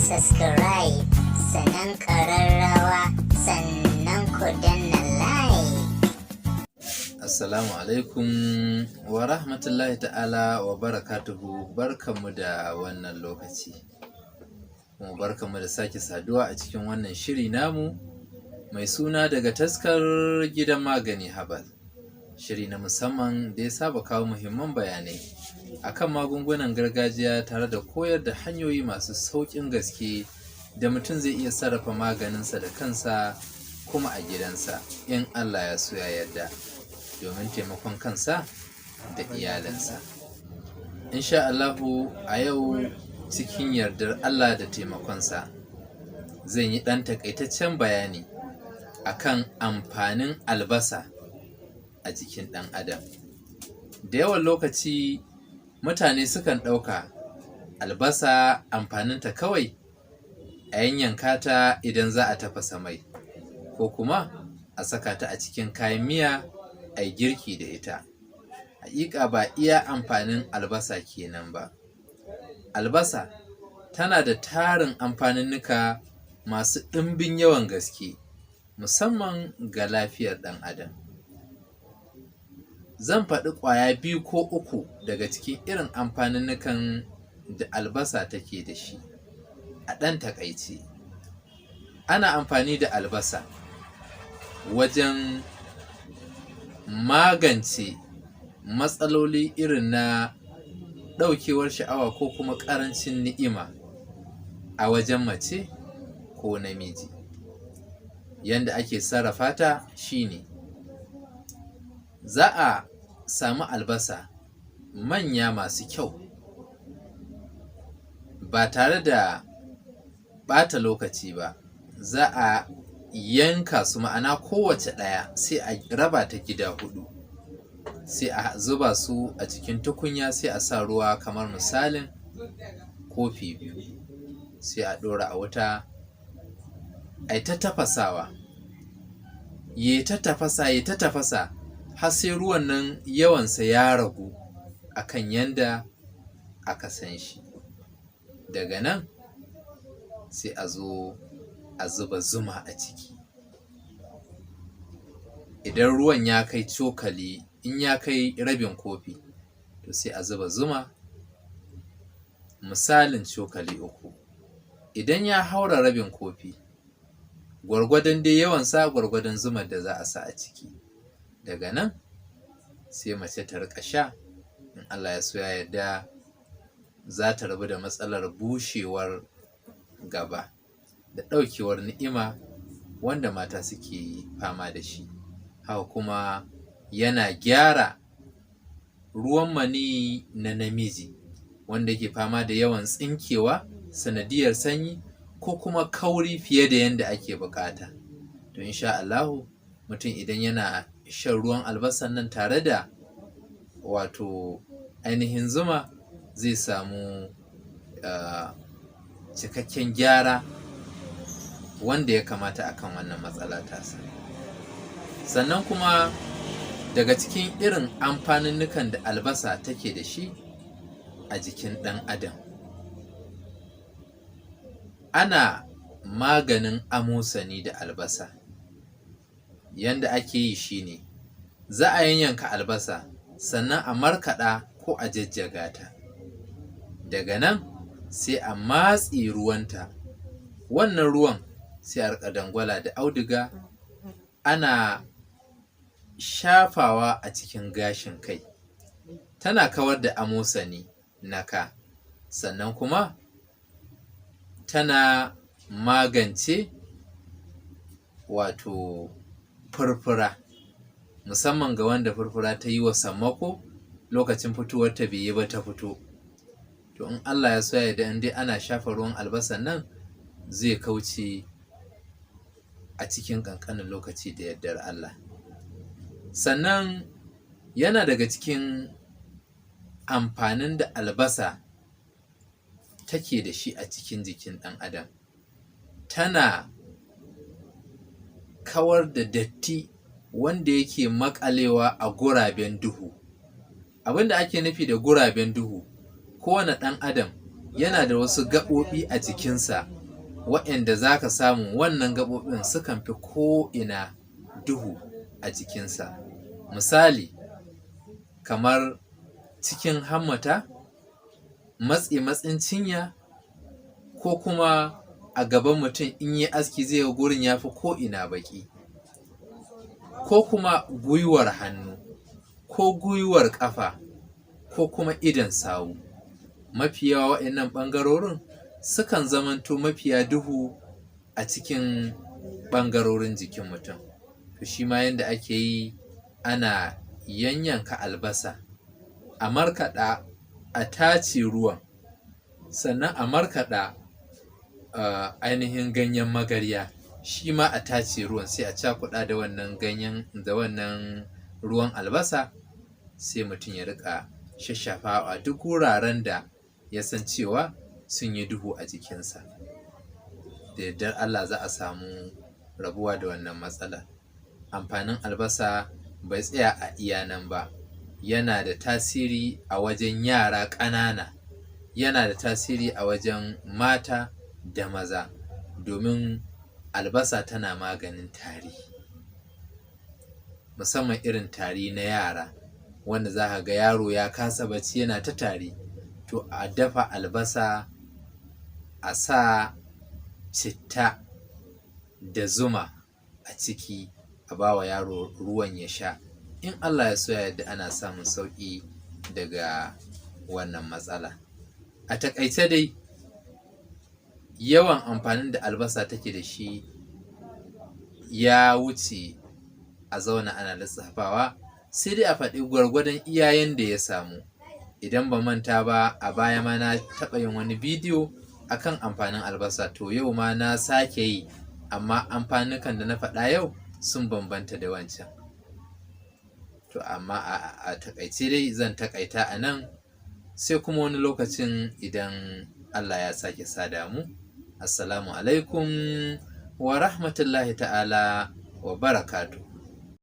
Subscribe, sannan ƙararrawa, sannan ku danna like. Assalamu alaikum wa rahmatullahi ta'ala wa barakatuhu. Barkanmu da wannan lokaci. Kuma barkanmu da sake saduwa a cikin wannan shiri namu mai suna "Daga Taskar Gidan Magani Habal". Shiri na musamman da ya saba kawo muhimman bayanai akan magungunan gargajiya tare da koyar da hanyoyi masu sauƙin gaske da mutum zai iya sarrafa maganinsa da kansa kuma a gidansa, in Allah ya so ya yarda, domin taimakon kansa da iyalinsa. Insha Allahu, a yau cikin yardar Allah da taimakonsa zan yi ɗan taƙaitaccen bayani akan amfanin albasa a jikin ɗan adam. Da yawan lokaci mutane sukan ɗauka albasa amfaninta kawai a yanyanka ta idan za a tafasa mai, ko kuma a saka ta a cikin kayan miya a yi girki da ita. Haƙiƙa ba iya amfanin albasa kenan ba. Albasa tana da tarin amfaninnika masu ɗimbin yawan gaske, musamman ga lafiyar ɗan adam. Zan faɗi ƙwaya biyu ko uku daga cikin irin amfaninnikan da albasa take da shi a ɗan taƙaice. Ana amfani da albasa wajen magance matsaloli irin na ɗaukewar sha'awa ko kuma ƙarancin ni'ima a wajen mace ko namiji. Yanda ake sarrafa ta shi ne, za a samu albasa manya masu kyau, ba tare da ɓata lokaci ba za a yanka su, ma'ana kowace ɗaya sai a raba ta gida huɗu, sai a zuba su a cikin tukunya, sai a sa ruwa kamar misalin kofi 2, sai a ɗora a wuta ai ta tafasawa, yai ta tafasa, yai ta tafasa har sai ruwan nan yawansa ya ragu akan yanda aka san shi. Daga nan sai a zo a zuba zuma a ciki. Idan ruwan ya kai cokali, in ya kai rabin kofi, to sai a zuba zuma misalin cokali 3. Idan ya haura rabin kofi, gwargwadon dai yawansa gwargwadon zumar da za a sa a ciki. Daga nan sai mace ta riƙa sha, in Allah ya so ya yarda za ta rabu da matsalar bushewar gaba da ɗaukewar ni'ima wanda mata suke fama da shi. Haka kuma yana gyara ruwan maniyyi na namiji wanda yake fama da yawan tsinkewa sanadiyyar sanyi ko kuma kauri fiye da yanda ake buƙata. To, insha Allahu, mutum idan yana shan ruwan albasan nan tare da wato ainihin zuma, zai samu cikakken gyara wanda ya kamata akan wannan matsala tasa. Sannan kuma daga cikin irin amfaninnikan da albasa take da shi a jikin ɗan adam, ana maganin amosani da albasa. Yanda ake yi shi ne, za a yanyanka albasa, sannan a markaɗa ko a jajjaga ta. Daga nan sai a matse ruwanta, wannan ruwan sai a riƙa dangwala da auduga ana shafawa a cikin gashin kai. Tana kawar da amosani na ka, sannan kuma tana magance wato furfura, musamman ga wanda furfura ta yi wa sammako, lokacin fitowarta bai yi ba ta fito. To, in Allah ya so ya yarda, in dai ana shafa ruwan albasan nan, zai kauce a cikin ƙanƙanin lokaci da yardar Allah. Sannan yana daga cikin amfanin da albasa take da shi a cikin jikin ɗan adam, tana kawar da datti wanda yake maƙalewa a guraben duhu. Abin da ake nufi da guraben duhu, kowane ɗan adam Yana da wasu gaɓoɓi a jikinsa waɗanda za ka samu wannan gaɓoɓin sukan fi ko'ina duhu a jikinsa. Misali, kamar cikin hammata, matse-matsin cinya, ko kuma a gaban mutum in yai aski zai ga gurin ya fi ko'ina baƙi, ko kuma gwiwar hannu, ko gwiwar ƙafa, ko kuma idon sawu. Mafi yawa waɗannan ɓangarorin sukan zamanto mafiya duhu a cikin ɓangarorin jikin mutum. To shi ma yanda ake yi, ana yanyanka albasa, a markaɗa, a tace ruwan, sannan a markaɗa ainihin ganyen magarya, shi ma a tace ruwan, sai a cakuɗa da wannan ganyen da wannan ruwan albasa, sai mutum ya riƙa shashshafawa a duk wuraren da ya san cewa sun yi duhu a jikinsa. Da yardar Allah za a samu rabuwa da wannan matsalar. Amfanin albasa bai tsaya a iya nan ba, yana da tasiri a wajen yara ƙanana, yana da tasiri a wajen mata da maza, domin albasa tana maganin tari, musamman irin tari na yara wanda za ka ga yaro ya kasa bacci yana ta tari. To a dafa albasa, a sa citta da zuma a ciki, a ba wa yaro ruwan ya sha, in Allah ya so ya yarda ana samun sauƙi daga wannan matsala. A taƙaice dai, yawan amfanin da albasa take da shi ya wuce a zauna ana lissafawa, sai dai a faɗi gwargwadon iya yanda ya samu. Idan ban manta ba, a baya ma na taɓa yin wani bidiyo akan amfanin albasa, to yau ma na sake yi, amma amfanukan da na faɗa yau sun bambanta da wancan. To amma a taƙaice dai zan taƙaita a nan, sai kuma wani lokacin idan Allah ya sake sada mu. Assalamu alaikum wa rahmatullahi ta'ala wa barakatuhu.